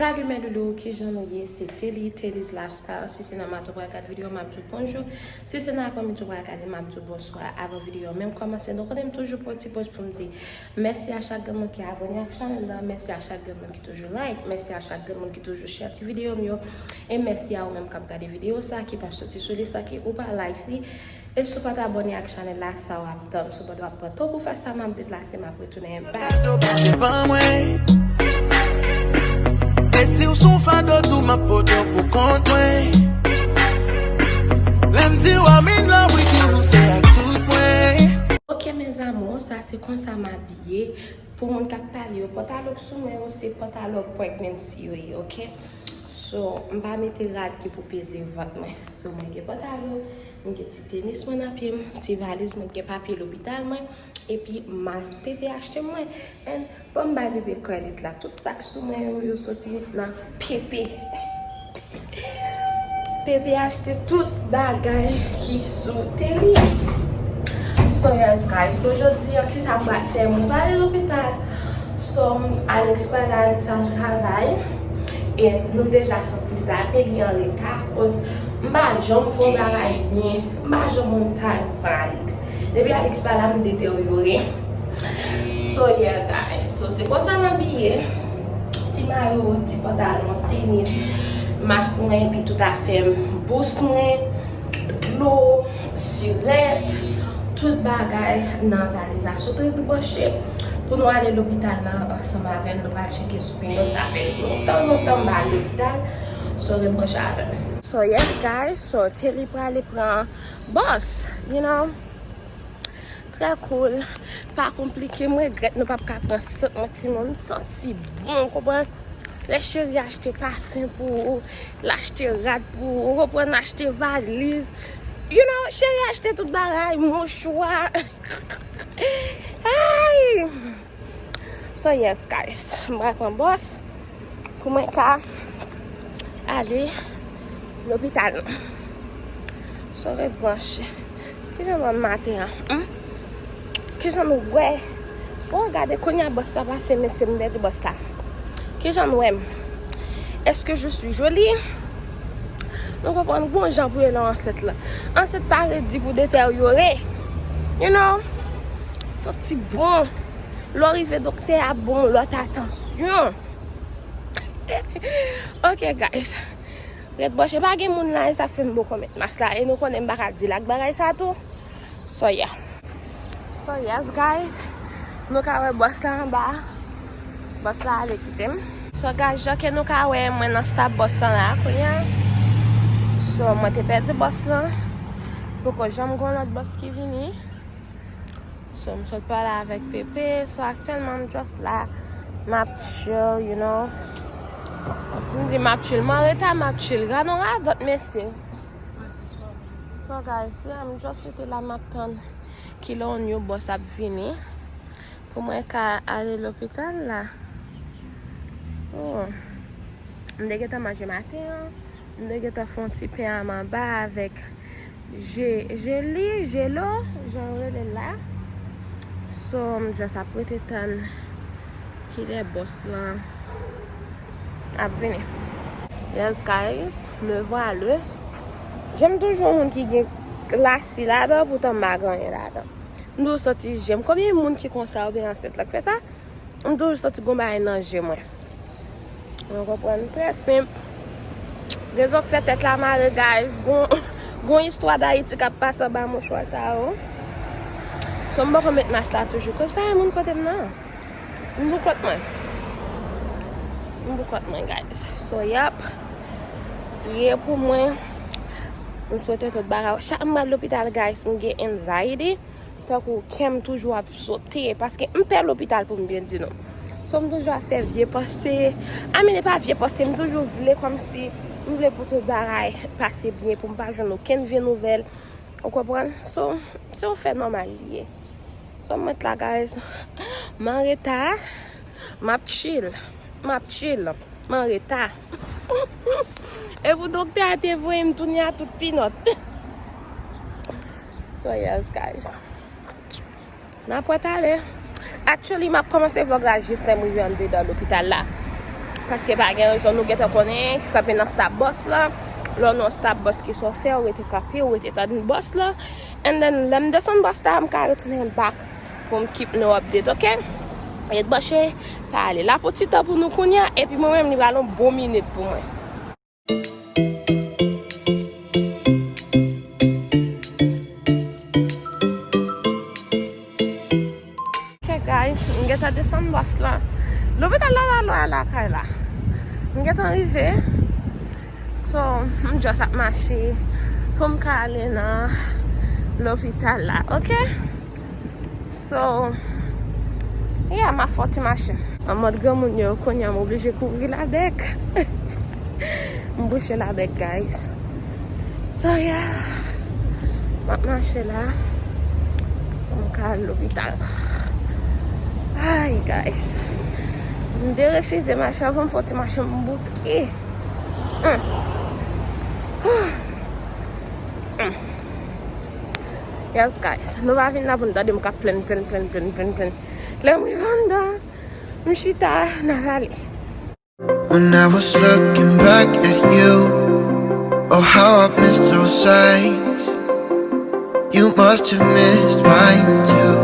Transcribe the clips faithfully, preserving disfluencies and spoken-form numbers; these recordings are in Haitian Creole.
Salut mes loulous, kijan nou ye? Se Telly, Telly's Lifestyle. Si se nan maten w pral gade videyo, m ap di w bonjou. Si se nan aprèmidi w pral gade, m ap di w bonswa. Avan videyo menm kòmanse, nou konnen m toujou pran ti poz pou m di mèsi a chak grenn moun ki abòne ak chanèl la, mèsi a chak grenn moun ki toujou like, mèsi a chak grenn moun ki toujou share ti videyo m yo, e mèsi a ou menm k ap gade videyo sa ki p ap soti sou li san ke ou pa like li. E si w pa t abòne ak chanèl la, sa w ap tann? Sipòte w ap pran tan pou fè sa, m ap deplase, m ap retounen. Bye. Kado pa te ban mwen. E si w sou fado tou, m ap pote w pou kont mwen. Lè m di w I'm in love with you, se ak tout mwen. Ok mes amours, sa se konsa m abiye. Pou moun k ap pale yo, pantalon k sou mwen yo se pantalon pregnancy yo ye, ok? So, m pa mete rad ki pou peze vant mwen. So, mwen gen pantalon, mwen gen ti tenis mwen nan pye m, ti valiz mwen, gen papye lopital mwen, epi mas Pepe achte mwen. And bon, m bay Pepe credit la, tout sa k sou mwen yo, yo soti nan Pepe. Pepe achte tout bagay ki sou Telly. So yes guys, so jodi an kisa m pral fè? Mwen prale lopital. So Alex prale, Alex al travay. E nou deja santi sa, Telly an reta, koz m pa janm fè yon bagay byen. M pa janm on time san Alex. Depi Alex pa la, m deteryore. So yeah guys, so se konsa m abiye. Ti mayo, ti pantalon, tenis, mas mwen epi tout afè m, bous mwen, dlo, sirèt, tout bagay nan valiz la. So ret branche pou nou ale lopital la ansanm avè m, nou pral tcheke sou Pinot, sa fè lontan lontan m pa al lopital. So ret branche avè m. So yes guys, so Telly prale pran bòs, you know. Trè cool, pa konplike. M regrèt nou p ap ka pran sant mwen timoun, m santi bon, ou konprann? Lè cheri achte pafen pou ou, l achte rad pou ou, ou konprann, achte valiz. You know, cheri achte tout bagay, mouchwa. Ay! So yes guys, m pral pran bòs pou mwen ka ale lopital. So ret branche. Kijan nou wè m maten an? Hmm? Kijan nou wè? Oh, gade kounye a bòs la pase, mesye, m dèyè bòs la. Kijan nou wè m? Est-ce que je suis jolie? Nou konprann gon jan pou ye nan ansent la. Ansent pa redi pou deteryore. You know? Santi bon. Lè w rive doktè a bon lòt atansyon. Ok guys. Ret branche, pa gen moun la, e sa fè m poko met mas la. E nou konnen m pa ka deal ak bagay sa tou. So yeah. So yes guys, nou ka wè bòs la anba. Bòs la ale kite m. So guys, jan ke nou ka wè, mwen nan stop bòs lan la kounye a. So mwen te pèdi bòs lan. Poko janm gon lòt bòs ki vini. So m sot pale avèk Pepe. So aktyèlman m just la. M ap chill, you know. M di m ap chill. M an reta, m ap chill. Gad on radòt mesye. So guys, yeah, m just rete la, m ap tann kilè on yon bòs ap vini pou mwen ka ale lopital la. Oh. M te gentan manje maten an. M te gentan fè yon ti pen a manba avèk je, jeli, jelo, jan yo rele l la. So, m just ap rete tann kilè bòs lan ap vini. Yes guys, me voilà. Jem toujou yon moun ki gen lasi ladan, poutan m pa gen anyen ladan. M toujou santi je m. Konbyen moun ki konsa oubyen ansent la k fè sa? M toujou santi gon bagay nan je mwen. Ou konprann? Trè senp. Rezon k fè tèt la mare, guys. Gon, gon istwa Dayiti k ap pase anba mouchwa sa yo. So m poko met mas la toujou. Koz pa gen moun kote m nan. M pou kont mwen. M pou kont mwen, guys. So, yap. Ye pou mwen. M swete tout bagay. Chak m al lopital, guys, m gen anxiety. Tankou kè m toujou ap sote. Paske m pè lopital pou m byen di nou. So, m toujou ap fè vye panse. I mean, e pa vye panse, m toujou vle kòmsi m vle pou tout bagay pase byen, pou m pa jwenn okenn vye nouvèl. Ou konprann? So, se yon fè nòmal li ye. So, m ret la, guys. M an reta. M ap chill. M ap chill. M an reta. E pou doktè a te voye m tounen a tout pinòt. So, yes, guys. N ap wè talè. Actually, m ap kòmanse vlog la jis lè m rive anndedan lopital la. Paske pa gen rezon, nou gentan konnen kanpe nan Starbucks la. Lè w nan Starbucks, kisa w fè, ou rete kanpe, ou rete tann bòs la. And then, lè m desann bòs la, m ka retounen back pou m keep nou update, ok? Ret branche, pa ale. La pou ti tan pou nou kounye a, epi mwen menm, li pral yon bon minit pou mwen. Ok, guys, m gentan desann bòs la. Lopital la pa lwen lakay la. M gentan rive. So, m just ap mache pou m ka ale nan lopital la, ok? So, yeah, m ap fè yon ti mache. An mòd granmoun yo, kounye a m oblije kouvri labèk. M bouche labèk, guys. So, yeah. M ap mache la. Pou m ka al lopital. Ay, guys. M derefize mache. Avan m fè yon ti mache, m bouke. Mm. Mm. Yes, guys. Nou pa vin la pou n tande m k ap plenn, plenn, plenn, plenn, plenn, plenn. Lè m rive anndan, m chita, n a rale. When I was looking back at you, oh, how I've missed those sights. You must have missed mine too.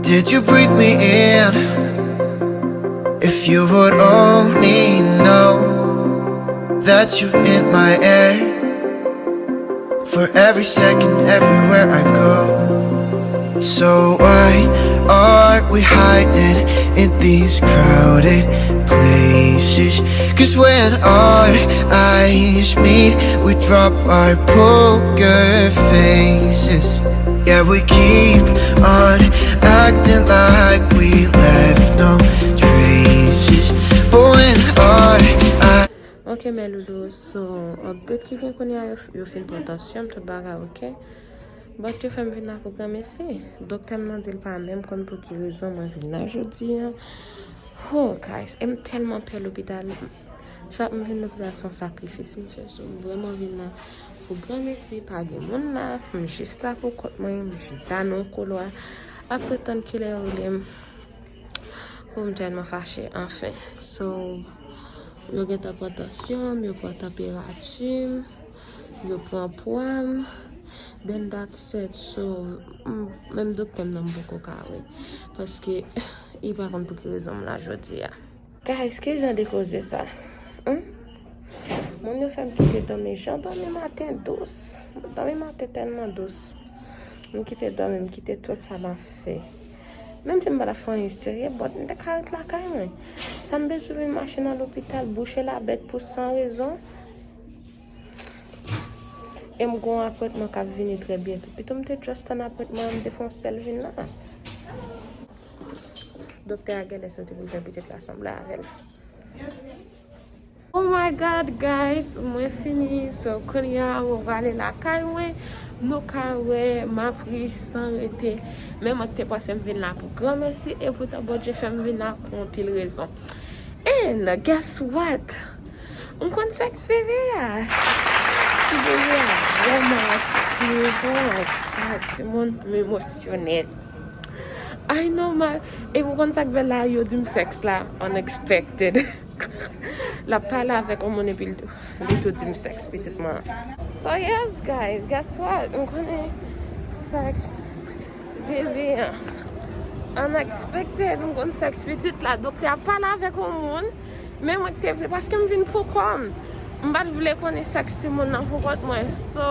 Did you breathe me in? If you would only know that you're in my air. For every second, everywhere I go. So why are we hiding in these crowded places? 'Cause when our eyes meet, we drop our poker faces. Yeah, we keep on acting like we left no traces. But when our eyes Ok, mes loulous, so, update ki gen kounye a, yo, yo fin pran tansyon m, tout bagay ok. But yo fè m vin la pou granmesi. Doktè m nan di l pa menm konn pou ki rezon mwen vin la jodi a. Oh, guys, e m tèlman pè lopital. Chak m vin lopital se yon sakrifis m fè, so m vrèman vin la pou granmesi, pa gen moun la, m jis la pou kont mwen, m chita nan yon koulwa, ap tann kilè yo rele m. Oh, m tèlman fache, anfen. So, yo gentan pran tansyon m, yo pran tanperati m, yo pran pwa m. Then that's it. So, m, menm doktè m nan m poko ka wè. Paske, li pa konn pou ki rezon m la jodi a. Guys, ki jan de koze sa? Hmm? Moun yo fè m kite dòmi. Jan dòmi maten dous. Dòmi maten tèlman dous. M kite dòmi, m kite tout sa m ap fè. Menm si m pa t ap fè anyen serye, but m te ka ret lakay mwen. Sa m bezwen vin mache nan lopital, bouche labèk pou san rezon? E m gon apwentman k ap vini trè byento. Pito m te just tann apwentman an, m te fè yon sèl vin la. Doktè a genlè soti pou l fè pitit la sanble avè l. Oh my God, guys, mwen fini. So, kounye a, mwen prale lakay mwen. Nou ka wè, m ap ri san rete. Men mwen te panse m vin la pou granmesi, e poutan Bondye fè m vin la pou yon pil rezon. And guess what? M konn sèks bebe a. Ti bebe a vrèman aktif. Oh my God, timoun, m emosyonèl. I know my, e m konn sa k bèl la, yo di m sèks la unexpected. L ap pale avèk yon moun epi li tou, li tou di m sèks pitit mwen. So yes, guys, guess what? M konnen sèks bebe an. Unexpected, m konn sèks pitit la. Doktè a pale avèk yon moun, men mwen te vle, paske m vin pou kò m. M pa t vle konnen sèks timoun nan pou kont mwen. So,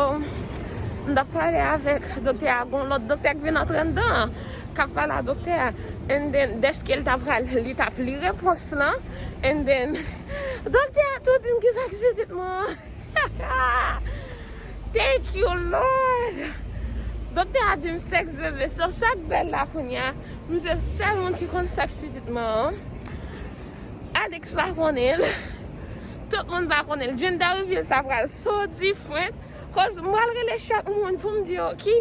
m t ap pale avèk doktè a, gon lòt doktè k vin antre anndan an, k ap pale a doktè a. And then, dèske l t ap pral, li t ap li repons lan. And then, doktè a tou di m ki sèks pitit mwen an. Thank you, Lord. Doktè a di m sèks bebe. So, sa k bèl la kounye a, m se sèl moun ki konn sèks pitit mwen an. Alex pa konnen l. Tout moun pa konnen l. Jenda reveal sa pral so different. Cause m pral rele chak moun pou m di yo ki.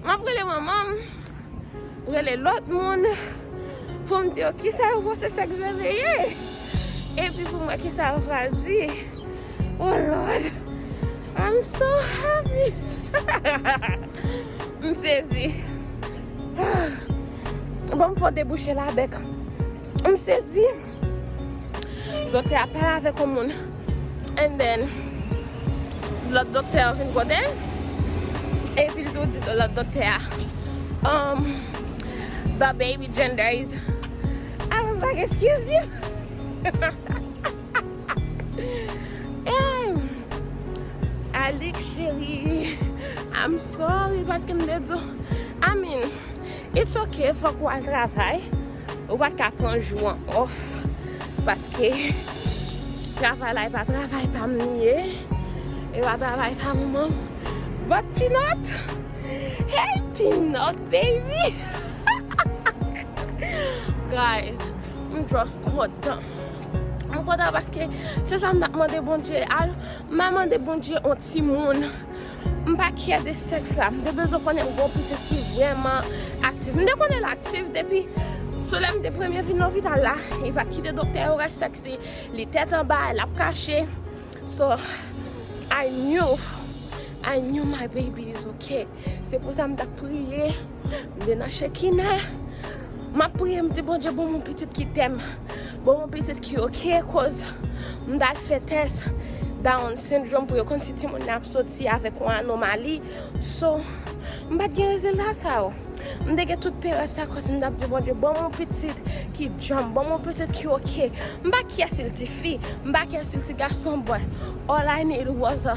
M ap rele manman m, rele lòt moun pou m di yo kisa yo panse sèks bebe ye. Epi pou m wè kisa yo pral di. Oh Lord, I'm so happy. M sezi. Bon, m fò debouche labèk. M sezi. Doktè a pale avèk yon moun. And then, lòt doktè a vin kote l. Epi l tou di lòt doktè a, um, the baby gender is. I was like, "Excuse you?" Hey, Alex cheri, I'm sorry paske m te di w, I mean, it's okay, fòk w al travay. Ou pa t ka pran jou an off. Paske travay la, e pa travay pa m li ye. E pa travay pa manman m. But Peanut, hey Peanut, baby. Guys, m just kontan. M kontan paske se sa m t ap mande Bondye. Al, m a mande Bondye yon timoun. M pa care de sèks la. M te bezwen konnen m gen yon pitit ki vrèman aktif. M te konnen l aktif depi sou lè m te premye vin lopital la. Li pa t kite doktè yo wè sèks li. Li tèt anba, l ap kache. So, I knew, I knew my baby is okay. Se pou sa m t ap priye. M te nan Shekinah. M ap priye, m di, "Bondye, ban m yon pitit ki tèm. Ban m yon pitit ki oke," koz m t al fè tès Down syndrome pou yo konn si timoun nan ap soti avèk yon anomali. So, m pa t gen rezilta sa yo. M te gen tout perè sa koz m t ap di, "Bondye, ban m yon pitit ki djanm, ban m yon pitit ki oke." M pa care si l ti fi, m pa care si l ti gason, but all I need was a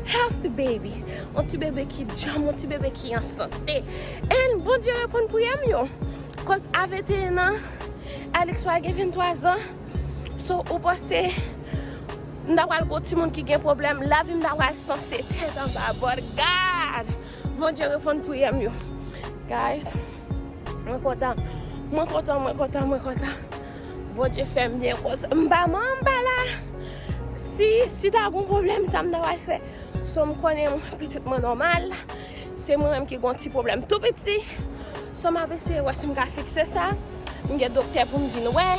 healthy baby. Yon ti bebe ki djanm, yon ti bebe ki an sante. And Bondye reponn priyè m yo. Koz a venteyen an, Alex pral gen venntwa zan. So, ou panse m ta pral gen yon timoun ki gen pwoblèm? Lavi m ta pral sanse tèt anba, but God, Bondye reponn priyè m yo. Guys, mwen kontan. Mwen kontan, mwen kontan, mwen kontan. Bondye fè m byen konsa. M pa, mwen m pa la. Si, si ta gen yon pwoblèm, sa m ta pral fè? So, m konnen pitit mwen nòmal. Se mwen menm ki gen yon ti pwoblèm tou piti. So, m ap eseye wè si m ka fikse sa. M gen doktè pou m vin wè.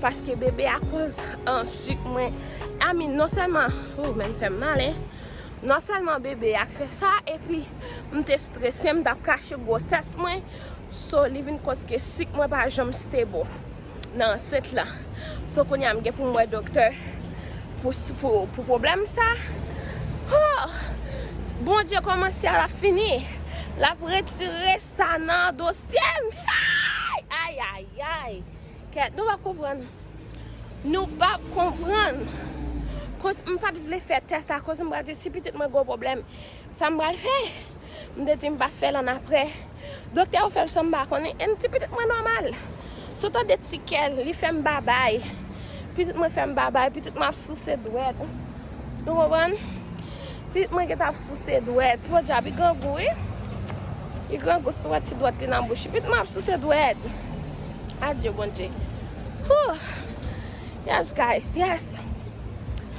Paske bebe a koz an sik mwen. I mean, non sèlman, oh, men fè m mal, hein. Non sèlman bebe a k fè sa, epi m te strese, m t ap kache gwosès mwen. So, li vin koz ke sik mwen pa janm stable nan ansent lan. So, kounye a m gen pou m wè doktè pou, pou, pou pwoblèm sa. Oh! Bondye kòmanse a l ap fini. L ap retire sa nan dosye m. Ay, ay, ay, ay. Kèt, nou p ap konprann. Nou p ap konprann. Koz m pa t vle fè tès sa, koz m pa t di si pitit mwen gen yon pwoblèm, sa m pral fè? M te di m p ap fè l annapre. Doktè yo fè l san m pa konnen. And ti pitit mwen nòmal. Si w tande ti kè l, li fè m babay. Pitit mwen fè m babay. Pitit mwen ap souse dwèt. Nou konprann? Pitit mwen gentan ap souse dwèt. Podyab, li grangou, wi. Li grangou, sou wè ti dwèt li nan bouch. Pitit mwen ap souse dwèt. Adye, Bondye. Whew. Yes, guys, yes.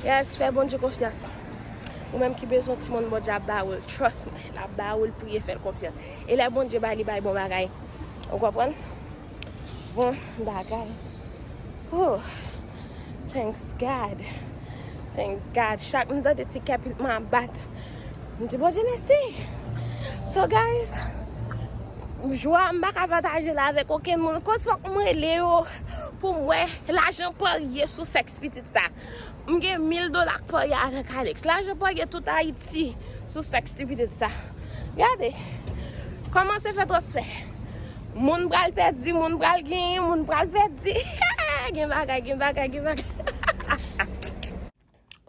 Yes, fè Bondye konfyans. Ou menm ki bezwen timoun, Bondye ap ba ou l. Trust mwen, l ap ba ou l, priye, fè l konfyans. E lè Bondye bay, li bay bon bagay. Ou konprann? Bon bagay. Oh, thanks God. Thanks God. Chak m tande ti kè pitit mwen ap bat, m di, "Bondye, mèsi." So, guys, jwa m pa ka pataje l avèk okenn moun. Koz fòk m rele yo pou m wè lajan parye sou sèks pitit sa. M gen mil dola k parye avèk Alex. Lajan parye tout Ayiti sou sèks ti pitit sa. Gade. Kòmanse fè transfè. Moun pral pèdi, moun pral genyen, moun pral pèdi. Gen bagay, gen bagay, gen bagay.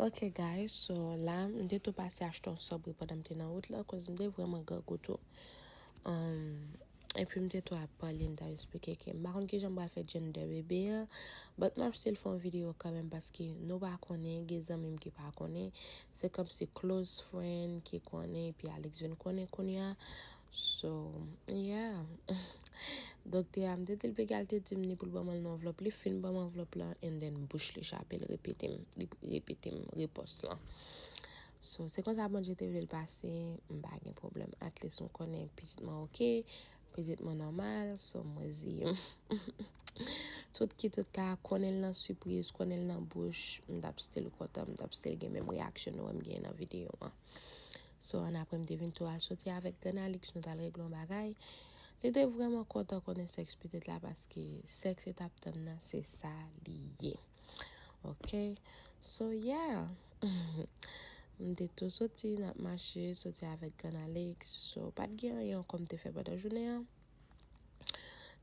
Ok, guys, so la, m te tou pase achte yon sabri pandan m te nan wout la, koz m te vrèman grangou tou. Um, epi m te tou ap pale, m t ap eksplike ke m pa konn kijan m pral fè gender bebe a, but m ap still fè yon videyo kanmenm, paske nou pa konnen, gen zanmi m ki pa konnen. Se kòmsi close friend ki konnen, epi Alex vin konnen kounye a. So, yeah. Doktè a, m te di l piga, l te di m ni pou l ban mwen l nan anvlòp. Li fin ban mwen anvlòp lan, and then bouch li chape, l repete m, li repete m repons lan. So, se konsa Bondye te vle l pase, m pa gen pwoblèm. At least m konnen pitit mwen oke, pitit mwen nòmal, so m reziye m. Tout ki tout ka, konnen l nan sipriz, konnen l nan bouch, m t ap still kontan, m t ap still gen menm reyaksyon nou wè m gen nan videyo an. So, annapre m te vin tou al soti avèk Grann Alex, nou t al regle yon bagay. Li te vrèman kontan konnen sèks pitit la, paske sèks etap tann nan, se sa li ye. Ok? So, yeah. M te tou soti, n ap mache, soti avèk Grann Alex. So, pa t gen anyen ankò m te fè pandan jounen an.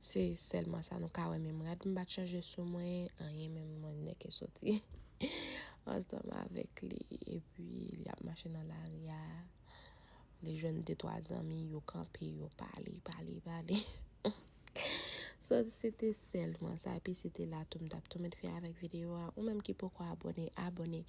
Se sèlman sa nou ka wè, menm rad m pa t chanje sou mwen, anyen, menm mwen nèke soti ansanm avèk li. Epi, l ap mache nan lari a, li jwenn de twa zanmi, yo kanpe, yo pale, pale, pale. So, se te sèlman sa, epi se te la tou m t ap tou met fen avèk videyo a. Ou menm ki poko abòne, abòne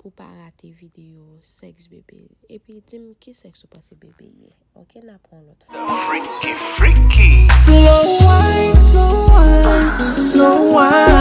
pou pa rate videyo sèks bebe. Epi di m ki sèks ou panse bebe ye. Ok, n ap wè yon lòt fwa. Freaky, freaky. Slow wine, slow wine, slow wine.